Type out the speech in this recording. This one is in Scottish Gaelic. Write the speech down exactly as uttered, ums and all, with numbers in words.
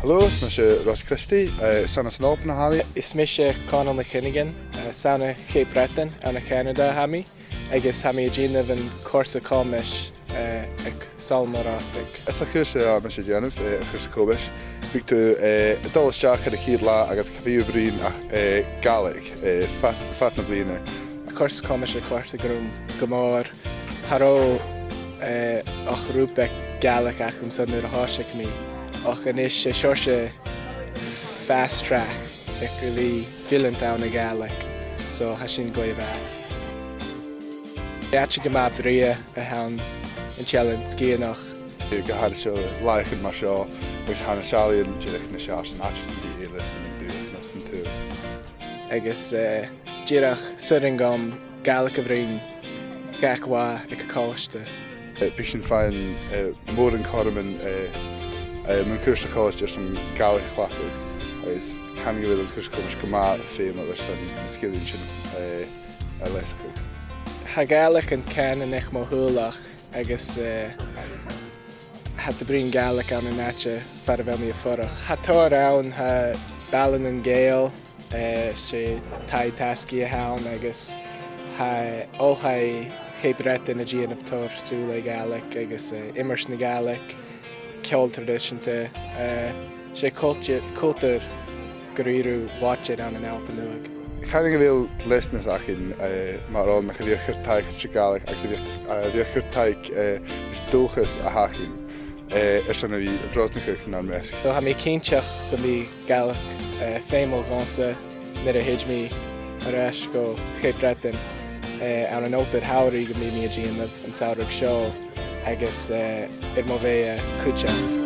Hello, is mise Ross Christie, eh, 's ann às an Òban a tha mi. Is mise Conall MacFhionghain, eh, 's ann à Cheap Breatainn, ann an Canada a tha mi, agus tha mi a' dèanamh an cùrsa comais, eh, aig Sabhal Mòr Ostaig. Is e a' chùrsa a tha mise a' dèanamh, eh, a' chùrsa comais, bidh tu, eh, a' dol a-steach air a' chiad latha agus cha bhi thu a' bruidhinn ach, eh, Gàidhlig, eh, fad, fad na bliadhna. Cùrsa comais a' còrdadh rium gu mòr. Cha robh, eh, ach rud beag Gàidhlig agamsa nuair a thòisich mi, ach a-nis 's e seòrsa fast track aig a bhith fileanta ann an Gàidhlig, so tha sin glè mhath. Àite gu math brèagha a th' ann an t-Eilean Sgitheanach. Gu h-àraidh le làithean mar seo, agus tha na seallaidhean dìreach nas fheàrr san àite san bith eile san dùthaich no san t-saoghal. Agus, eh, dìreach 's urrainn dhomh Gàidhlig a bhruidhinn gach latha aig a' cholaiste. Eh, bidh sinn a' faighinn, eh, mòran chothroman, eh, eh, mun cuairt sa cholaiste airson Gàidhlig a chleachdadh, agus chanainn gu bheil an cùrsa comais gu math feumail airson na sgilean sin, eh, a leasachadh. Tha Gàidhlig an cànan aig mo theaghlach agus, eh, tha iad a' bruidhinn Gàidhlig ann an àite far a bheil mi a' fuireach. Tha tòrr ann, tha Baile nan Gàidheal, eh, 's e taigh-tasgaidh a th' ann, agus tha Oilthigh Cheap Breatainn a' dèanamh tòrr sùil le Gàidhlig agus, eh, iomairt na Gàidhlig, ceòl traidiseanta, eh, 's e cultu-, cultar gu rìribh mhòr ann an Alba Nuadh. Chanainn gu bheil dleastanas againn, eh, mar aon nach bi a' cur taic ri Gàidhlig agus a bhith, eh, a bhith a' cur taic, eh, ris an dualchas a th' againn, eh, airson a bhith a' brosnachadh nar measg. So, tha mi cinnteach gum bi Gàidhlig, eh, feumail dhòmhsa nuair a thèid mi air ais gu Cheap Breatainn, eh, ann an obair shamhraidh gum bi mi a' dèanamh an samhradh seo agus, eh, air mo bheatha cuideachd.